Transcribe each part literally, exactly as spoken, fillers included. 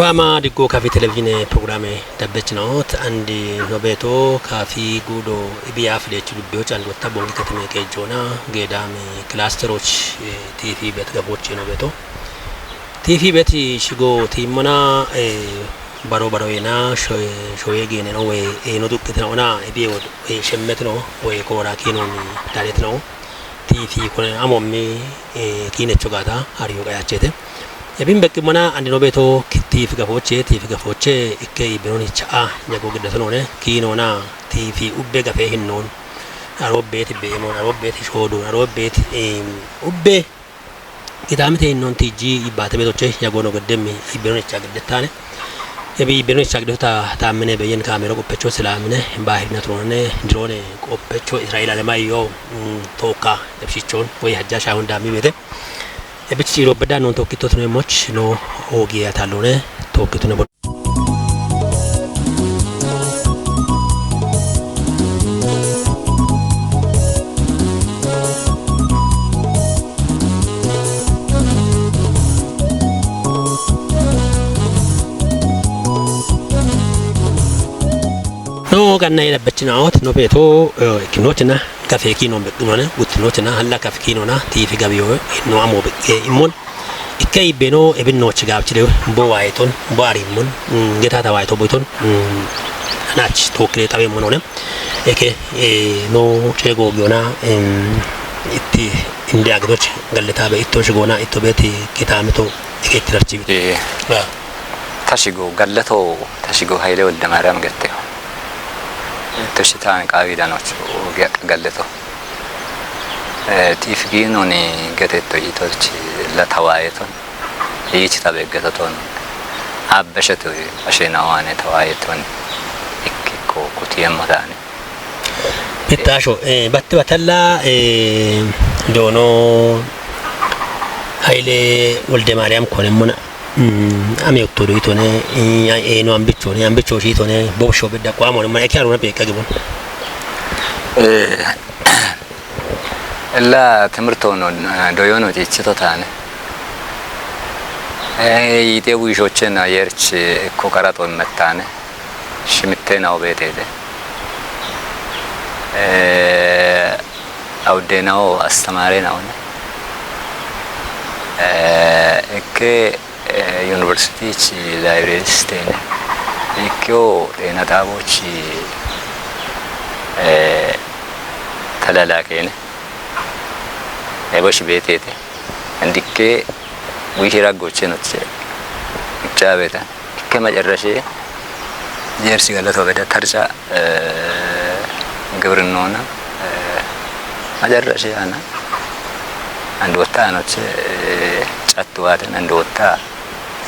Ama diggo kafi televizhine programe dabbechinaot, andi no beto kafi gudo ibiya fidechi dubbiyoch and wata bongi katime kejona gedami clusteroch, eh, T V bet gabochi no beto. T V bet shigo timona, eh, baro baro ena shoye, shoye gene no we, eh, no dukketina ona ibiye wod, eh, shemmetino we kora kinoni daletino. T V kone amommi, eh, kinecho gata ariyo gayachete. Ebin bekkimana andi no beto ki-, T V gafoche, T V gafoche ikke iberoni cha a nyago giddatonone kinona T V ubbe gafe hinnon. Aro beti bemon, aro beti shodon, aro beti, em, ubbe gitamite hinnon tiji ibate betoche nyago no giddemmi iberoni cha giddatane. Ebi iberoni cha giddata tamene beyen kamero qoppecho silamine bahirina turone drone qoppecho Israel alemayo, mm, toka ebshichon we hajja shahun dami bete. Ebichi ro beda non tokkito tune moch no ogiya talone tokkitune bo-, no ganna ila bechina ot no beto, eh, kinochina kafe kino bekimane, gutinochina halla kafe kinona T V gabiyo no amo bekke imon. Ikke ibeno ebin nochi gabchile bo waiton, bo arimon, mm, geta ta waito boiton, mm, nach tokle tabe monone. Eke, eh, no chego giona, em, itti inde agnoch galle tabe itto shigona, itto beti kitamito, eke ittirarchi. Eh. Ah. Tashigo gallato, tashigo Haile Wolde Mariam gette. Toshi tan qawi danoch ogiya gallato. Eh, T V ginoni getetto yitochi la tawayeton. Yichi tabe getoton. Abbesheto ashena wane tawayeton. Ikkiko kutiyemmo dani. Pittasho, eh, batte batalla, eh, dono Haile Wolde Mariam konemona. Mm, ame uttodo itone, eh, eh, no ambichone, ambicho shi itone, bobsho bedda kwa mo, ma eke aruna pe ka gibon. Eh, ella timirto no, eh, doyono ciccito tane. Eh, ite wishoche na yerchi ko karato mettane. Shimitte na obetete. Eh, awde na o astamare na one. Eh, eke eh, university chi librarist ene. Ikkeo ena tabo chi, eh, talalakene. Ebo shibetete. Andike wihira gochenoche. Chabeta. Ikke macarrashe. Jeersi galata obeda tarca, eh, ግብርናውና፣ eh, መጨረሻ ያና አንድ ወጣ ነው፣ eh, ጫት ዋትን አንድ ወጣ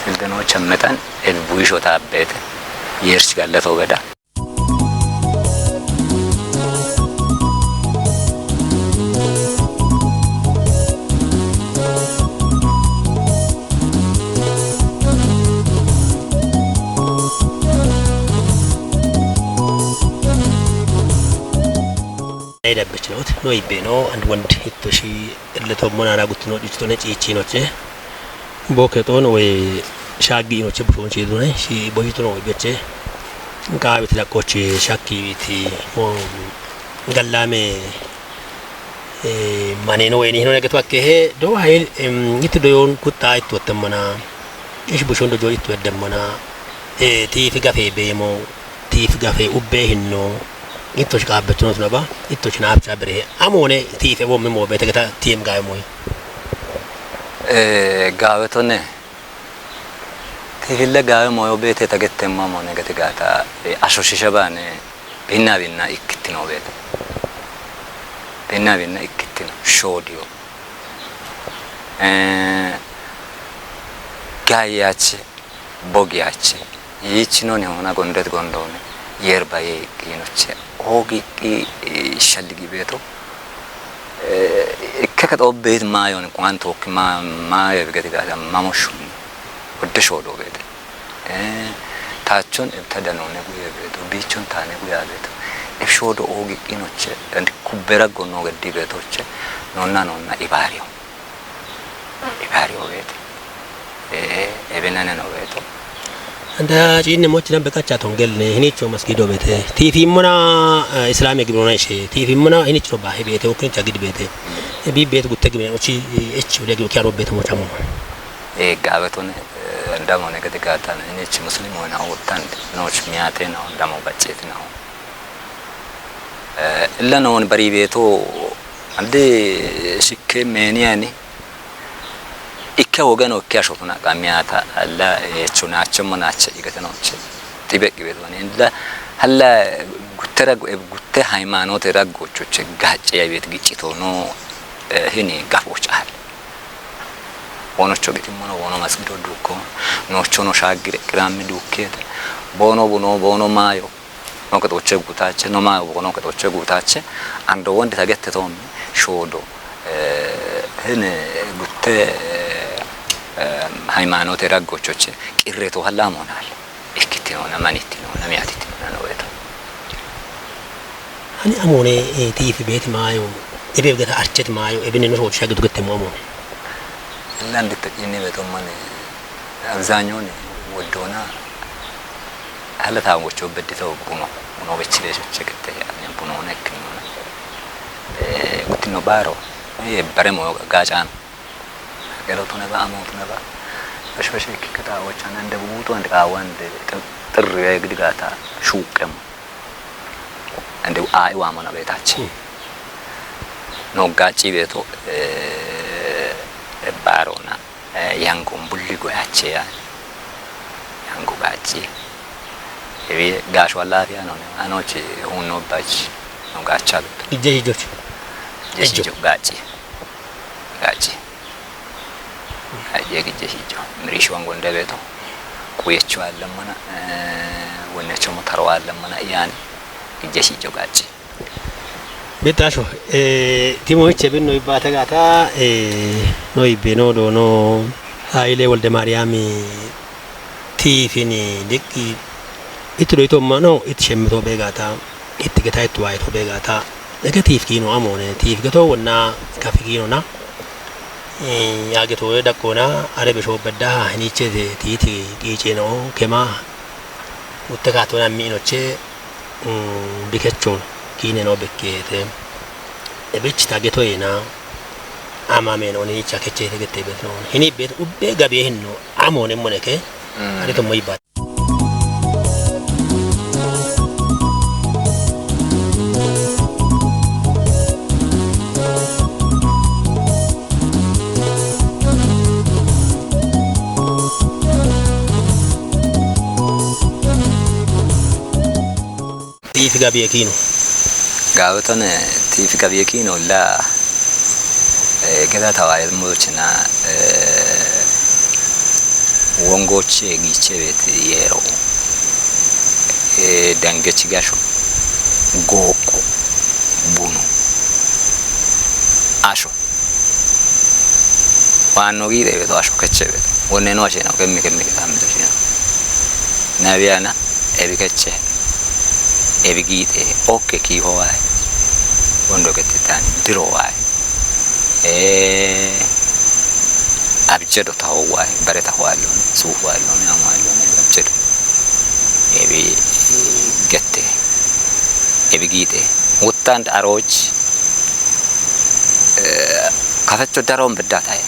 ስልጠናዎች አመጣን። ኤልቡሾ ታቤት የእርስ ጋለፈው ገዳ። Ay dabbechinot no ibeno and wand hittoshi illetoo monara guttino dhistone ciichinoche. Boketon we shaggi inoche bushon chidune shi boyitono we beche. Ngawit lakoche shakki witi mo gallame, eh, maneno we ni hino negetu akkehe do hayil, em, itu doyon kutta itu temana. Ish bushon dojo itu edemana. Eh, ti fi gafe bemo. Tiif gafe ubbe hinno. Ittoch qaabbechuno tunaba. Ittoch naabcha bere. Amone tiife bomme mo bete geta tiem gawe moy. Eh, gawe tone. Tiifille gawe moyo bete tagettemma mone gete gata. Eh, asho shisha bane. Binna binna ikkittino bete. Binna binna ikkittino. Shodio. Eh, gayache. Bogiyache, yichino ni hona gondet gondone, yerba ye ginoche, ogi ki, eh, shaligi beto, eh, kaka to bet mayon kwanto ki ma, ma ye gati gata mamo shun, odde shodo bete. Eh, tachon ebta danone guye beto, bichon tane guya beto. Eb shodo ogi ginoche, and kubera gono gedi betoche, nonna nonna ibario. Ibari obeto. Eh, ebenane no obeto. Anda ciinne mochi nan bekacha tongel ne hinicho masgido bete. Tifi mona, eh, Islami gibro na ishe. Tifi mona hinicho ba he bete, okni chagid bete. E bi bet gutte gime ochi, eh, echi ule gi okiaro bete mo chamo. E gabeton, eh, ndamo ne gade gatan, hinichi Muslim na otan, noch miate na, ndamo bachete na. Eh, illa non bari beto, ande shikke meniyani, ikke wogeno ikke ashotuna qamiyata, alla, eh, chunache monache igatenoche. Tibeqi beto, illa, alla, guttera, eh, gutte haymanote raggochoche gacce ya bet gichito no, eh, hini gafoch ahal. Wonocho gitimmono, wono masgido dukko, nocho no shagire, qirami dukkete, bono buno, bono mayo, no ketoche gutache, no mayo, bono ketoche gutache, ando wonde tagette tommi, shodo, eh, hene gutte, eh, eh, haymanote raggochoche, qirreto halla monal. Ikkittinona, manittinona, miyatittinona no beto. Hani amone, eh, tifi beti mayo, ebe gata archet mayo, ebe ne no shocha gitu gette mo amone. Illa nditte inni beto mane, abzanyon wodona, hala ta ngocho bedito buno, buno bechire shoche gette, yani buno ne kinona. Eh, guttino baro, eh, baremo gacano. Gero tune ba, amo tune ba. Fash fash ki kata wacha nan de butu and ka wan de tir ya gidi gata shukem. And a i wa mona betache. No gachi beto, eh, e barona, eh, yango mbulli go ache ya. Yango gachi. Ebi gasho alafi ano ne, ano che uno bachi, no gacha beto. Ije hijoch. Ije hijoch gachi. Gachi. Aje gije hijo. Mirish wango ndebeto. Kuyecho alamana, eh, wonne chomo taro alamana yani. Gije hijo gachi. Bitasho, eh, timo iche bin no ibata gata, eh, no ibeno do no Haile Wolde Mariami tifini dikki itu do ito mano it shemito begata. Itti geta itti waayito beegaata. Ege tiif kiino amoone, tiif getoo wonna kafi kiinona. Eh, yaa getoo daqqoona, are beshoo beddaha hiniichete tiiti qiiceeno kema. Utte kaatona mi'inoche, mm, bikechoon kiineno bekkeete. Ebich ta getoyeena, ama meenoon hiniicha kecheete gette betnoon. Hini bet ubbe gabiye hinno amoone moneke. Mm. Are to moyi ba. Tiifi gabiye kiino. Gaawetone tiifi gabiye kiino la, eh, geda tawaayel mochina, eh, wongoche giche beti yero. Eh, dangechi gasho. Goko. Bunu. Asho. Waanno giixe beto, asho keche beto. Wonne no ashe no, kemmi kemmi ke kammi to shino. Nabiyana, ebi keche. Ebi giixe, okke kiiho wae. Wondo kette tani, diro wae. Eh, abjedo taho wae, bare taho allon, suufu allon, amu allon, abjedo. Ebi gette. Ebi giixe. Wuttan aroch, eh, kafecho daron bedda taye.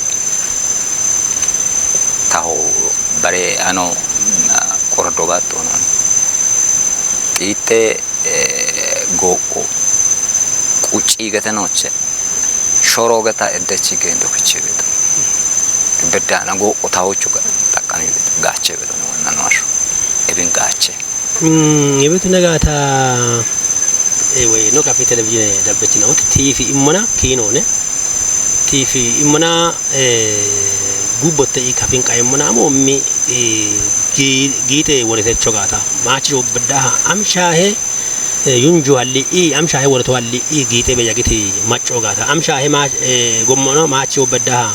Taho bare ano, ah, kordo batto non. Ite, eh, go'o. Qucci gete noche. Shoro geta eddechi gendo kiche beto. Bedda na go'o tahocho ga-, takani beto. Gache beto no na no asho. Ebin gache. Mm, ebetu nagata, ewe, no kafi televizyon dabbechina, ot T V immona, kiinone. T V immona, eh, gubbotte i kafin ka immona, amo mi, eh, gi-, giite worete chogata. Machi obdaha, amshahe, eh, yunju halli i, amshahe woreto halli i, giite be yagiti macho gata. Amshahe ma, eh, gommono, machi obdaha,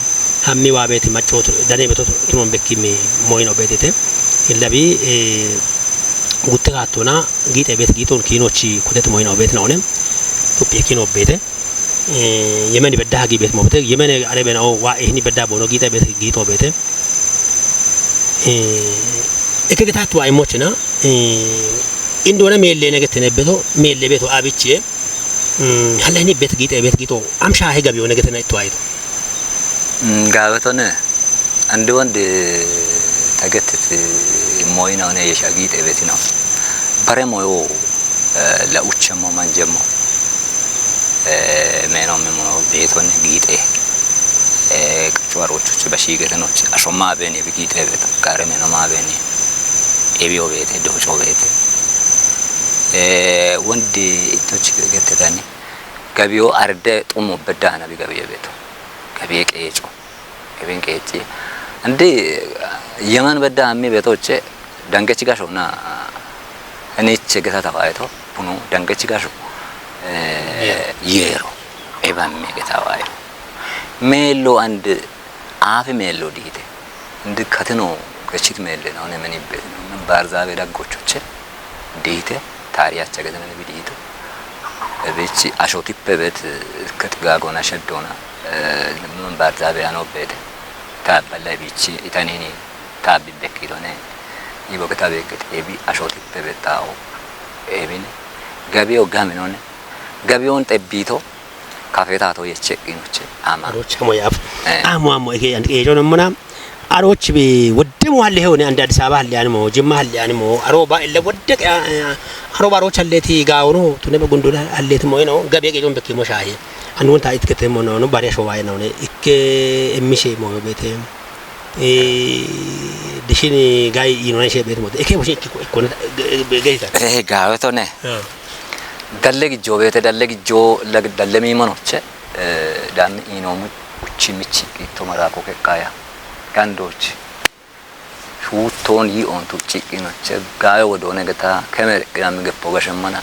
hammi wabeti macho tu-, dane beto tu-, tunon bekki mi moino betete. Illabi, eh, gutte kattona, giite bet giton kiinochi kutet moino bet naone. Tupie kiino bete. Eh, Yemen bedda hagi bet mobte. Yemen are ben o wa ehni bedda bono giite bet giito bete. Eh, Eke geta tuwa imochina, eh, indona mele ne getene beto, mele beto abiche, mm, halani bet gite, bet gito, am shahe gabiyo ne getene tuwa ito. Mm, gabeto ne, andi wonde tagetete moyina one yesha gite betino. Bare moyo, eh, la uchemo manjemo. Eh, meno memo beto ne gite. Eh, cuwarochuche bashigetenoche, asho mabeni bi gite beto, gare meno mabeni, ebiyo bete, doco bete. Eh, wonde itochi getetani, gabiyo arde tumo bedana bi gabiye beto. Gabiye qeco, ebin qeci. Andi, yeman bedda ammi betoche, dangechi gasho na, aniche geta tafayeto, bunu dangechi gasho, eh, yero, eban me geta wayo. Melo and Aafi meello diite. Indi katino gechit meelle noone meni be-, barzaabe daggochoche diite, taariyacha gedene bi diito. Ebichi ashotippe bet, eh, ketigaagona sheddona, eh, barzaabe ano beete. Taabballa ebichi itanini taabbi bekkidone. Ibo ketabekke ebi ashotippe bet taawo. Ebin gabiyo gaminone. Gabiyon xebbiito. Kafeeta to yeche inoche ama. Arochi amo yaf. Eh. Amo, amo, eke, and, eh, jono mona. Arochi bi wodde mo halle hewne, and Addis Ababa halle ani mo, Jimma halle ani mo. Aro ba elle wodde, eh, eh, aro ba arochi halle ti ga wono, tune be gundula halle ti mo ino, gabe ge jon bekke mo shaye. And wonta itkete mo no, no bare showa no ne. Ikke emishe mo bete. Eh, dishini gai ino ne she bete mo. Eke mo she ikke ko, ikke ko ne, ge, ge, ge ta. Eh, gawe to ne. Ah. Dalle gijjoo beete, dalle gijjoo lag-, dalle miimanoche, eh, dan iinoomu uchimichi qixxo maraako keqqaaya. Gandoochi. Shuuttoon yi'oon tucciqqinoche, gaawe wodoone geta, kemere qinammi geppo gashemmana.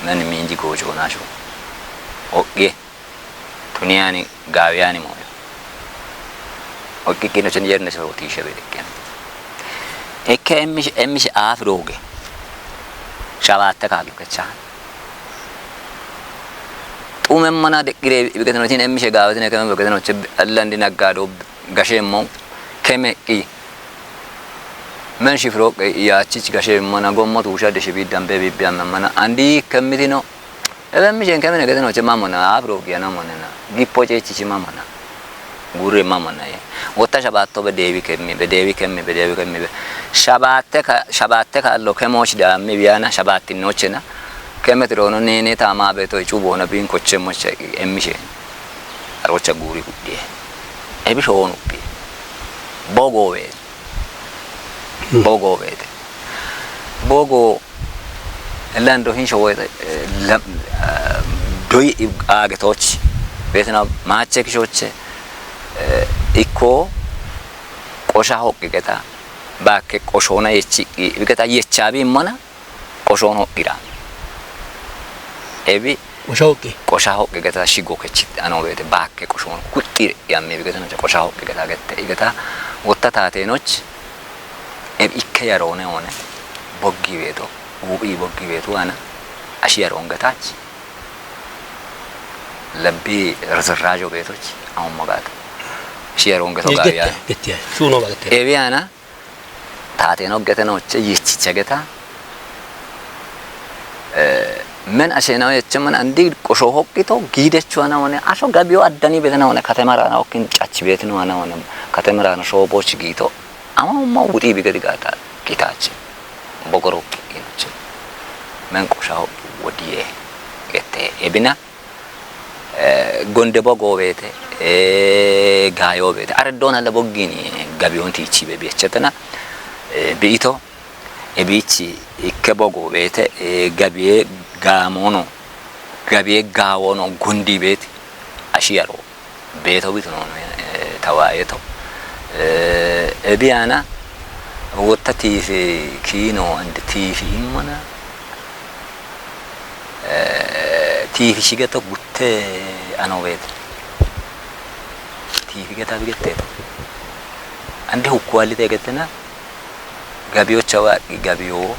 Men miinji goojoonasho. O'ye. Tuniyani gaawiyani mooyo. Oqqiqqino chin yerne so tiishe bedekken. Ikke emmish, emmish aafirooge. Shabaatte kaallo kecha. Xumemmana deqqire biqetinotin emmishe gaawetine keme biqetinoche allandi naggaado gasheemmo keme qi. Men shifirooqqe yaachich gasheemmana gommo tuusha deshe biddambe bibbiyammemmana andi kemmitino. Ebe mishen kemene gete noche mamona, abro giana monena. Gippo cechichi mamona. Gure mamona ye. Wotta shabaatto be deewi kemmi, be deewi kemmi, be deewi kemmi be. Shabaatte ka, shabaatte kaallo kemoch daammi biyana, shabaatti nochena. Kemetirono nene tama beto ichu bona bin koche moche emmishe. Arocha guri kudde. Ebi shono bi. Bogo we. Bogo beete. Bogo lando hinsho woyte, eh, lam-, ah, doy ib-, aagetoch, beetena maache kishoche, eh, ikko qosha hoqqi geta, baakke qoshona yechi, i-, geta yechabi immana, qoshon hoqqira. Ebi Qosha hoqqi. Qosha hoqqi geta shigo kechit ano beete baakke qoshon kuxxir yamme bi geta noche qosha hoqqi geta gette. I geta wotta taatenoch eb ikke yarone one boggi beeto, ubi boggi beeto ana ashi yaron getach. Labbi rizirrajo beetoch awon mogata. Ashi yaron geto gawiya. Gette, gette, shuno ba gette. Ebi ana Taateen hoggetenoche yichicha geta, eh, men ashenawo yeche men andi qosho hoqqito gidecho ana one, asho gabiyo addani betena one, katemara ana okkin cachi betino ana one, katemara ana shooboch giito. Ama umma wuxi bi gedi gata gitachi. Bogoro hoqqi ginoche. Men qosha hoqqi wodiye gete ebina. Eh, gonde bogo beete, eh, gaayo beete. Are doona le boggini gabiyon tiichi be biechetena, eh, biito, e biichi ikke bogo beete, eh, gabiye gaamono, gabiye gaawono gondi beete, ashiyaro beeto bituno, eh, tawaayeto. Eh, e biyana, wotta tiifi kiino ande tiifi immana, Eh, tiifi shigeto gutte ano beete. Tiifi geta bigetteeto. Ande hukkuwallite getena. Gabiyo chawaqqi gabiyo.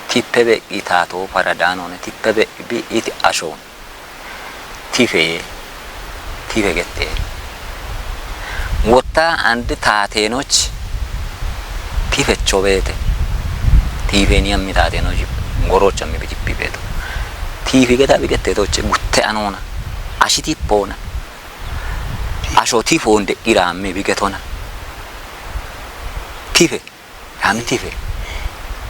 Tippe beqqi taato paradanone. Tippe beqqi bi iti ashoon. Tife. Tife gette. Wotta ande taateenoch. Tifecho beete. Tiifeeni ammi taateno ji-, ngorocha mi biti pipeto. Tiifi geta bigeteto che gutte anona. Ashiti pona. Asho tifonde irame bigetona. Tife. Ami tife.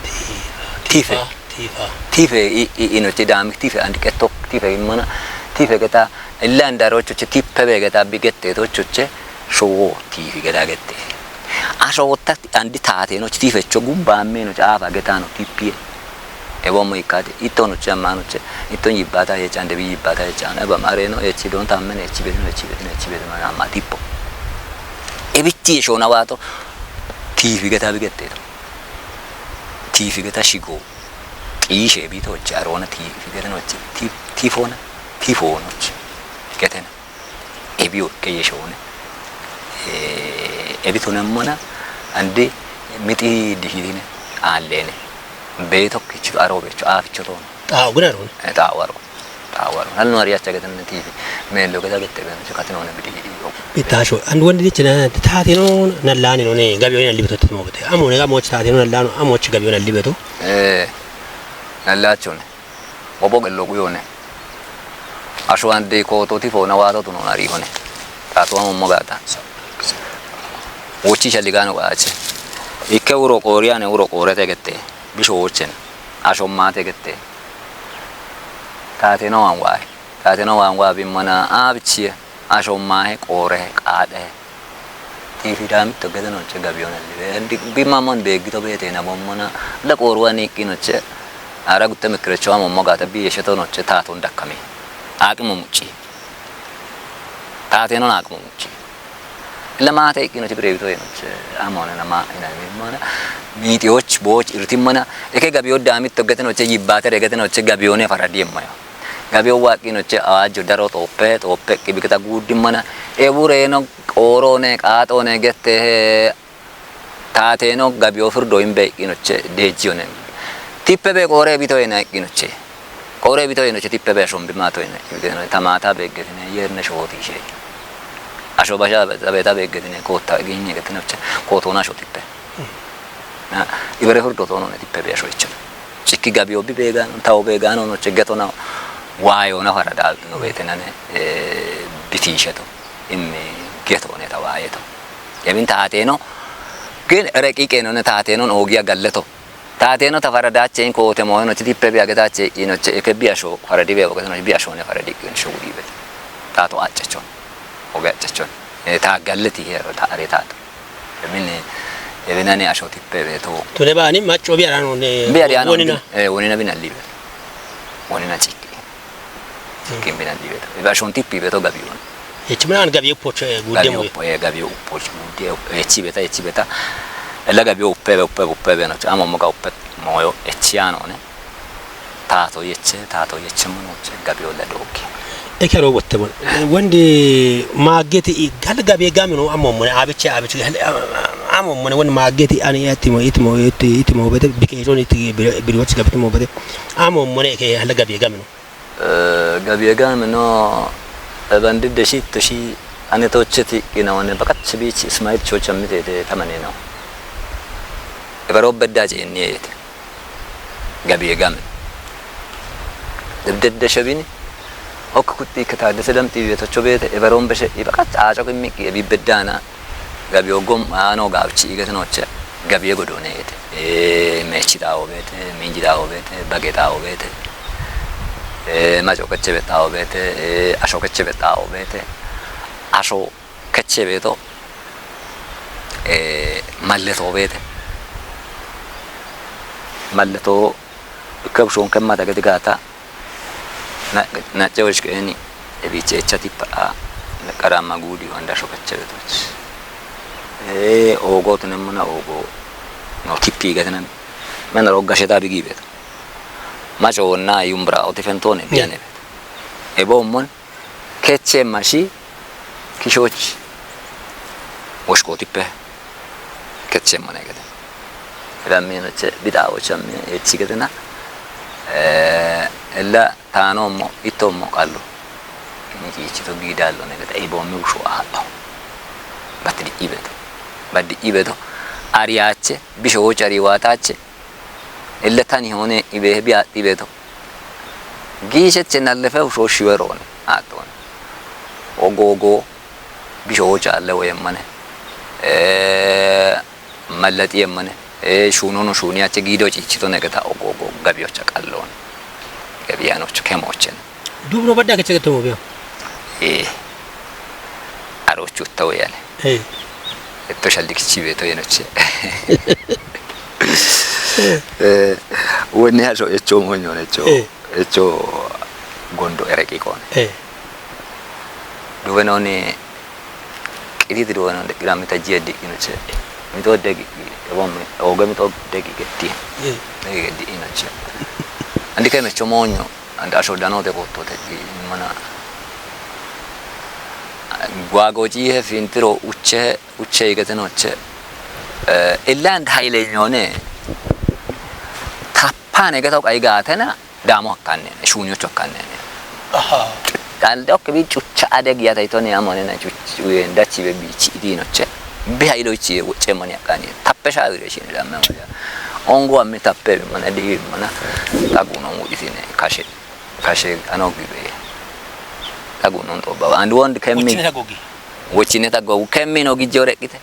Tife. Tifa, tifa. Tife i, i, ino ci dami tife andi ketok tife imana. Tife geta illa andarocho che tipe be geta bigete tocho che showo tifi geta gete. Asho wotta andi tate no tife cho gumba meno cha afa geta no tipie. E bomo ikate ito no cha mano che ito yibata ye chande bi yibata ye chana ba mare no e ci don tamen e ci be no e ci be no e ci be no ma tipo. E bitti shona wato tifi geta bigete. Tiifi geta shigo qiishe bito jarona tiifi geta noche tifona tifonoch getena ebiyo keyeshone ebitone mona ande miti dihidine allene beto kichu aro becho aficho tono. Xawo guna ron. Xawo aro. Xawo aro. Hal no ariyacha geten tiifi melo geta gete ben chukatino ne bidi. Bitasho and wandi dichina tatino nallani no ne gabiyo ne libeto timo bete. Amo ne gamo tatino nallano amo chi gabiyo ne libeto. Eh. Nallachone. Bobo gello guyone. Asho ande ko to tifo na wato tuno na rihone. Tato amo mogata. Wochi shaligano gache. Ikke uro qoriane uro qorete gete. Bisho wochen. Asho mate gete. Tatino an wae. Tatino an wae bimmana abchie. Asho mahe qore qade. Tifi dami to gede noche gabiona libe. Bimamon begito bete na bommana. La qoruani kinoche. Ara gutte mikrecho amo mogata bi yesheto noche taton dakkami. Aqimo muchi. Tatino aqimo muchi. Illa maate ikkinochi bireebito yenochi amone nama inanni mana miixiyoch booch irtimmana eke gabiyo daamitto getenoche yibbaate regetenoche gabiyone faradi yemmayo. Gabiyo waaqqinoche awaajjo daro xooppe xooppe qibikita guuddimmana ebureeno qooroone qaaxoone gettehe taateeno gabiyo firdo imbe iqqinoche deejjiyone. Tippe be qoore bitoyena iqqinoche. Qoore bitoyenoche tippe be shombi matoyena. Tamaata beeggetine yeerne shooti ishe. Asho basha abeta beeggetine kootta ginye getinoche kootoona asho tippe. Na ibere firdo toonone tippe be asho ichino. Cikki gabiyo bi beegano tawo beegano noche getona waayona farada no betenane bitiisheto. Immi getone tawaayeto. Yabin taateeno gin reqiqeno ne taateeno oogiya galleto. Taateeno tafaradache in koote mooyeno chitippe bi agetache inoche eke bi asho faradi be ogeteno bi asho ne faradi kin sho gudi be. Taato achechon. Oge achechon. E ta galleti hero ta are taato. Yabin ebinane asho tippe be to. Tole bani macho bi arano ne. Bi arano wonina. E wonina bin allibe. Wonina cikki. Kimbina dibeto. Eba shon tippi beto gabiyon. Echiman gabi upoch gude mo. Gabi upoch gude echi beta echi beta. Ela gabi uppe uppe uppe beno. Amo moga uppe moyo echiano ne. Tato yeche tato yeche mono che gabi ola doki. Ekero wotte bon. Wonde mageti gal gabi gamino amo mone abiche abiche amo mone won mageti ani etimo etimo etimo bete bike joni ti biri wach gabi mo bete. Amo mone ke hala gabi gamino. Gabiye gaame no ebandi deshi toshi ane tocheti gina wane bakach bichi Ismail chocha mitete tamane no. Ebaro bedda je niyete. Gabiye gaame. Debdedde shebini. Ok kutti kata desedam tiye tocho bete ebaro beshe ibakach acho kimiki ebi beddana. Gabiyo gom ano gabchi igetinoche gabiye godone ete. E mechi dawo bete, minji dawo bete, bage dawo bete. E macho keche betawo bete, e asho keche betawo bete. Asho keche beto e malleto bete. Malleto kebshon kemata gedigata. Na na chawishkeni ebiche chatipa na karama gudi wanda shokache betoch. E ogo tunemuna ogo no tipi gatena. Mena roga sheta bigi beto. Macho na yumbra otifentone biane beto. Ebo mon keche mashi kishoch woshko tipe. Keche mone gede. Ramino che bidawo chamme echi gedena. E ella Taanoommo ittoommo qallo miqiichito giidaallo negeta iboommi bushu aadho. Batti di'ibeto. Baddi ibeto. ariyache, bishooch ariwatache, illetani hone ibehe biyaxi beto. Giisheche nallefehu shooshiwe roone, aaxxoone. Ogogo, bishooch alle woyemmane. Eh, Mallaxi yemmane. Eh, shuunono shuuniyache giido ciichito negeta ogogo gabiyocha qalloone. Gabiyanocho kemochen. Dubno badda keche getomo biyo. Eh. Arochu tawo yale. Eh. Etto shallikichi beto yenoche. Eh, wonni haso echo monyo necho. Eh. Echo gondo ereki kone. Eh. Duwe noni qititi duwe non deqira mita jie di inoche. Mito degi. Ebo mi oge mito degi geti. Eh. Degi geti inoche. Andi ke mecho monyo. Andi asho dano te koto te gi mana. Gwago ji he fintiro uche, uche igete noche. Eh, iland haile nyone. Tapane geto kai gatena. Damo akkanene, shuunyocho akkanene. Aha. Dal dokke bi chucha adeg yata itone amone na chuch, uyen dachi be bi chi dinoche. Bi hailo chi woche mani akkani. Tappe shawire shin da me wala. Ongo ammi tappe bi mana di mana. Taguno mu itine kashe. Kashe ano gibe. Taguno to baba. And one kemmi. Wochine tagogi. Wochine tagogi. Kemmi no gijore kite.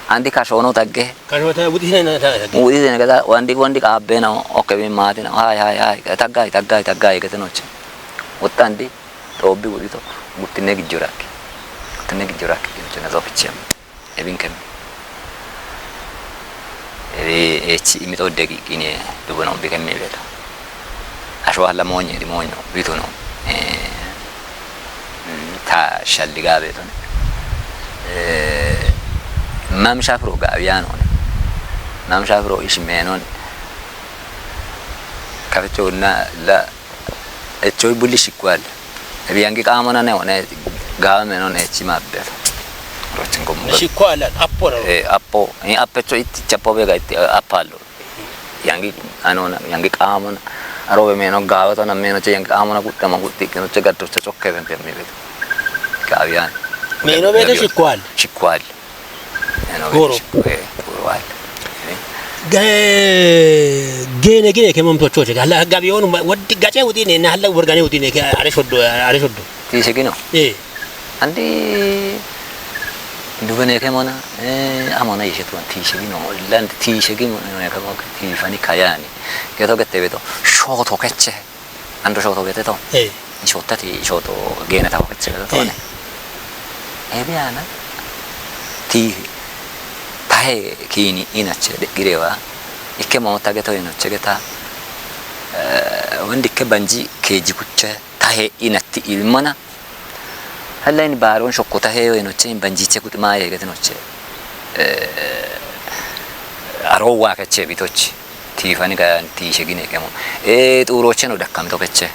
Andi kashono tagge. Kashono ta-, wuxi sene ta-, tagge. Wuxi sene kata, wandi, wandi qaabbe na, okke bi maati na, hay, hay, hay, tagga, tagga, tagga, kete noche. Wuxxandi, xoobbi wuxito, guttine gijjo rakki. Guttine gijjo rakki, kino chena zofichiyam. Ebin kem. Ebi, echi, imi to degi, kine, dubo no bi kem mi beta. Asho hala monye, di monyo, bituno. Eh, mm, ta shalliga betone. Eh, mamsha furo gawiyanone. Mamsha furo ish menone. Kafecho na la echo bulli shikwal. Ebi yangi qamona ne one gawa menone echi mabbe. Rochin komu. Shikwal, appo no. Eh, appo. Eh, appecho itti chapo bega itti, eh, appalo. Yangi, anona, yangi qamona. Arobe meno gawa to na meno che yangi qamona kuttama kutti, keno che gatto che chokke ben ben mi beta. Gawiyan. Meno beta shikwal. Shikwal. Eno Goro. Goro, eh, goro wale. Eh. Ge-, gene, gene ke mamto choche. Hala gabi onu ma-, wadi gache udine, na hala urgane udine ke are shoddo, are shoddo. Ti se gino. Eh. Andi dubene ke mona, eh, amona yeshe tuan ti se gino. Land ti se gino, eh, kamo ti fani kayani. Keto gete beto. Shoto keche. Ando shoto gete to. Eh. Shotta ti shoto gene ta keche to ne. Eh. Ebiana. Ti tahe kini inache de girewa. Ikke mo tage to inache geta. Eh, wandi ke banji keji kuche tahe inati ilmana. Halain baron shokko tahe yo inoche banji che kutma ye gete noche. Eh, aro wa keche bitochi. Tiifani ka tiishe gine kemo. Ee, xuurocheno dakkami tokeche.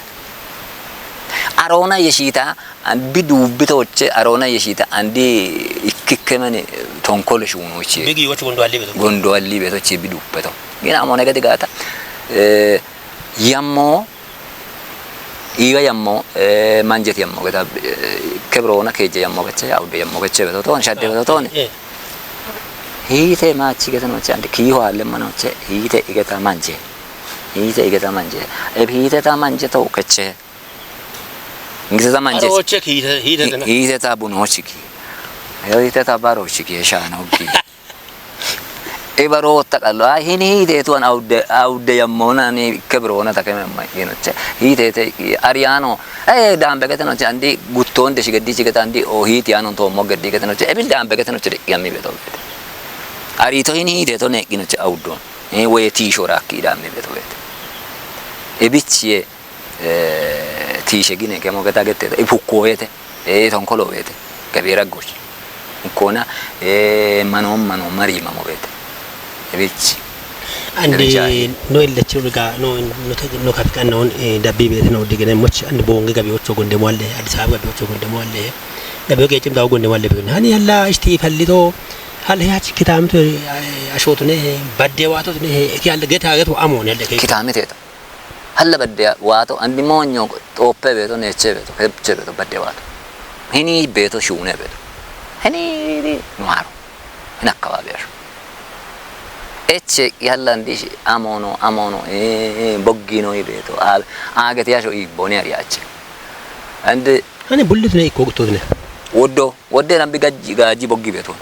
Aroona yeshita, an bi duubbi toche, aroona yeshita, andi ikkikke mani tonkole shuunochi. Bigi wochi gondo alli beto. Gondo alli beto, chi bi duubbe to. Gina amone gadi gata. Ee, yammo, Iiwa yammo, eh, manjet yammo geta, eh, kebroona keje yammo keche, awde yammo keche beto ton, shadde beto ton. Eh. Hiite machi geta noche, ande kiho alle manoche, hiite igeta manje. Hiite igeta manje. Eb hiite ta manje to keche. Ngise ta manje. Aro che hiite, hiite ta na. Hiite ta buno chiki. Yo hiite ta baro chiki, shano ki. Ibaro takalo, ay, hini hiite tuan awde, awde yammona ni kebroona takeme ma yenoche. Hiite te ariano. Eh, dambe gete noche andi guttonde shigeddi shigeta andi o hiiti anon to mogeddi gete noche. Ebil dambe gete noche de yammi beto bete. Ari to hini hiite to ne ginoche awdon. Eh, we ti shora ki dammi beto bete. Ebichie. Eh, tiishe gine kemo geta gete, ipukko wete, eh, tonkolo wete, gabeera gosh. Ikkona, eh, mano, mano, mari mamo wete. Ebich. Andi ebich ahi. No ille chiruga, no, no te, no katika no, eh, dabbi bete no digene moch, andi bonge gabi ocho gonde mo alle, Addis Ababa gabi ocho gonde mo alle. Gabi oge chim dawo gonde mo alle. Hani alla isti fallito, hal he achi kitamto, eh, ashotune, badde wato ne, ki alla geta geto amone alle ke. Kitamite. Halla badde waato, andi moonyo xooppe beeto, neeche beeto, kebche beeto, badde waato. Hini beeto, shuune beeto. Hini nuwaaro. Hin akkabaabiyaasho. Eche yalla ndishi amono, amono, eh, eh, boggino ibeto. A, agete yasho ibone ariache. And Ani bullit ne ikko guttot ne. Woddo, wodde nan bi gajji, gaji boggi beto.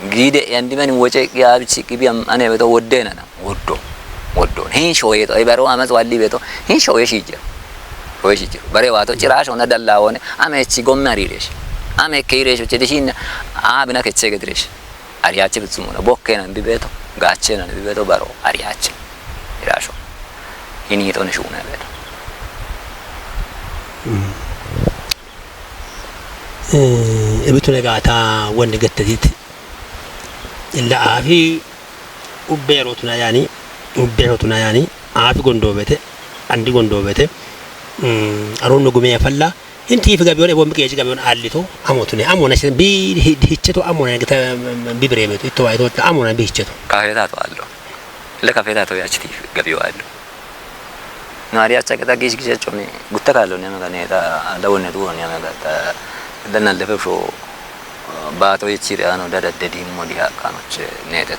Gide yandi men woche ya bichi kibi am ane beto wodde nana. Woddo. Woddo. Hin shoye to, ibaro amas walli beto. Hin shoye shije. Shoye shije. Bare wato chira shona dalla wone. Ame chi gomna riresh. Ame keiresh che dishin. A bina keche gedresh. Ariache bitsumuna. Bokke nan bi beto. Gache nan bi beto baro. Ariache. Irasho. Hini to ne shuna beto. Ebitune gata wonde gettetit. Illa afi ubbe rotuna yani, ubbe rotuna yani, afi gondobete, andi gondobete. Mm, aron no gume falla. Inti fi gabiyon ebon bikeji gabiyon allito, amotune, amona shin bi hi-, hicheto, amona gita, mm, bi bremeto, ito wa ito, amona bi hicheto. Kafeta to allo. Le kafeta to ya chiti gabiyo allo. No, ari acha kata gish gish chomi. Gutta kalo ne mega ne ta, da wonne tu ne mega ta, da nan le fe fo, ba to yichire ano da da de di mo di ha kano che ne ta.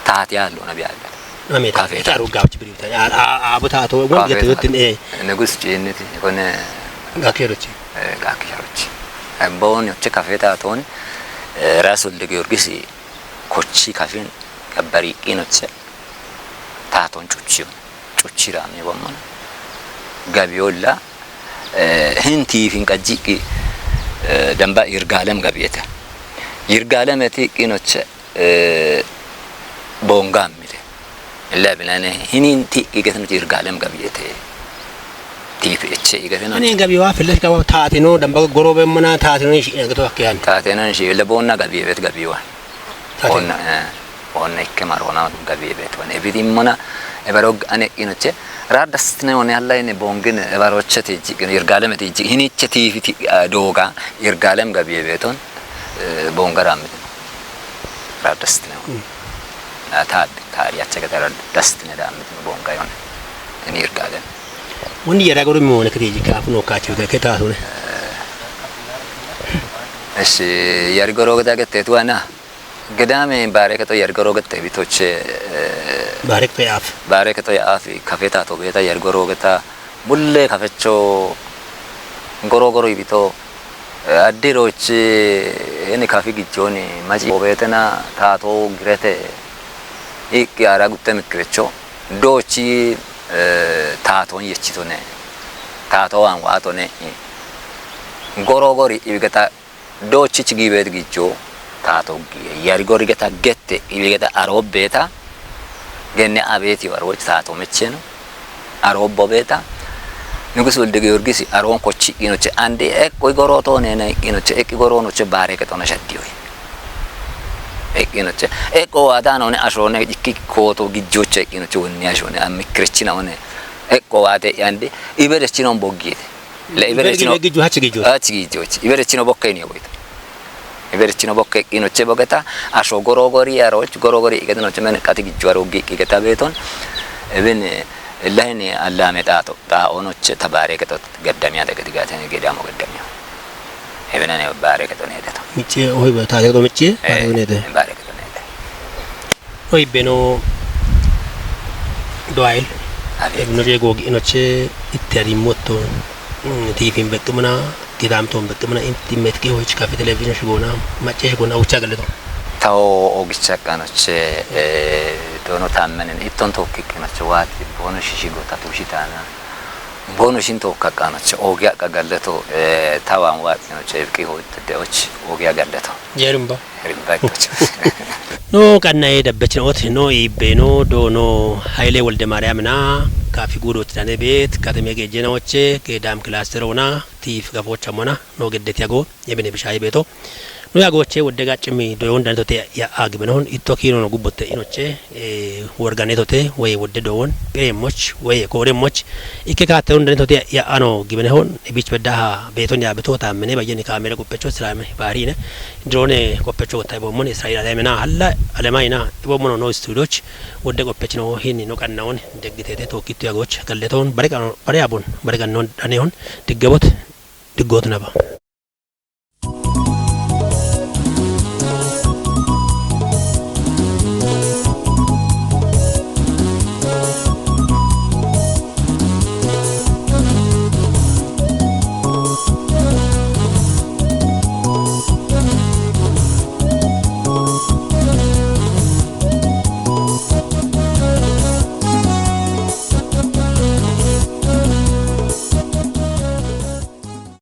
Ta ti allo na bi allo. Ame ta, kafe ta ta ru gab chibri ta. A, a, a, bu ta to, won kafe gete ta yotin e. Negus chi ne ti, kone. Ga kero chi. Eh, ga kero chi. E bon yo che kafe ta ton, eh, Rasul de Giorgisi, kochi kafin, gabbari ino che. Taaton cuchiyo, cuchira me bommon. Gabiyolla, eh, hinti fin qajjiqi, eh, damba Yirgaalem gabiyete. Yirgaalem eti qinoche, eh, bonga mile. Illa binane hinin ti igetin Yirgaalem gabiyete. Ti fi eche igetin. Ani gabiwa felesh gawa taatino damba gorobe mana taatino shi gato akyan. Taatino shi le bonna gabiyet gabiwa. Taatino. Bonna, eh, bonna ikke marona gabiye beton. Ebidi mana, ebaro ane inoche. Radastne one alla ine bongin, ebaro chete jik, Yirgaalem te jik. Hiniche ti fiti, ah, doga, Yirgaalem gabiye beton. Eh, bonga ramit. Radastne. Mm. Ah, ta, ta, ya chega ta radastne ramit bonga yon. Ini Yirgaalem. Wani yara goro mo ne kete jik, apuno kachi, kete asune. Eshi, yari goro gada gete tu ana. Gedame bare keto yari goro gete bitoche, eh, bare keto ya af. Bare keto ya afi, kafeta to beta yari goro geta. Bulle kafecho goro goro ibito. Eh, addirochi, eni kafi gijoni, maji obetena, tato girete. Iki ara gutte mikrecho. Dochi, eh, tato yechitone. Tato an watone. Goro gori ibigeta Dochich gibet gijjo tato gi yari gori geta gette ibe geta aro beta genne abeti waro tato mecheno aro bo beta Nugus Wolde Giyorgis aron kochi inoche ande ek koi goro to nena inoche ek goro noche bare ke to na shaddi oi ek inoche ek o ada no ne asho ne ikki koto gijjo che inoche wonni asho ne amikrechina one ek o ate yande ibe de chinon boggi La ibere chino. Ibere chino. Hachi gijo. Hachi gijo. Ibere chino bokke ni boita. Ibere chino bokke ino che bogeta. Asho goro gori aro, goro gori igeta no che men kati gijo aro gi, igeta beton. Eben, eh, lahini Allah me tato. Ta ono che tabare ke to gaddamiya de gadi gate ne gedamo gaddamiya. Eben ne bare ke to ne de to. Miche, oi, ba, ta de to miche, bare ke to ne de. Bare ke to ne de. Oyi beno doayel. Amin. Ebno je gogi inoche ittari motto. Mm, tifin bekkemana, gidam ton bekkemana, inti metki hoich kafe television shigona, mache shigona ucha galeto. Tao ogicha kanoche, eh, dono tammenen, itton tokki kanoche wati, bono shishigo tatushitana. Bono shin tokka kanoche, ogi akka galeto, eh, tawan wati kanoche, ki hoich de och, ogi akka galeto. Jerumba. Rimba ikkocho. No qannaye dabbechin ot no ibe no do no Haile Wolde Mariam na kafi gudo tane bet kateme ge jena oche ke dam cluster ona tif gafocha mona no gedde tiago yebene bishai beto. No yago oche wodde gachimi do yon dan tote ya agibeno hon itto kino no gubbotte inoche, eh, worgane tote, we wodde do won, pire moch, we kore moch, ikke ka terun dan tote ya ano gibene hon, e bich bedda ha beton ya beto ta mene ba yeni kamera guppecho Israel me barine. Drone guppecho ta bo mon Israel ale mena halla ale maina bo mon no studio ch wodde guppechino hini no kanna on deggitete to kittu ya goch kalleton bare kan bare abun bare kan non dane on diggebot diggot naba.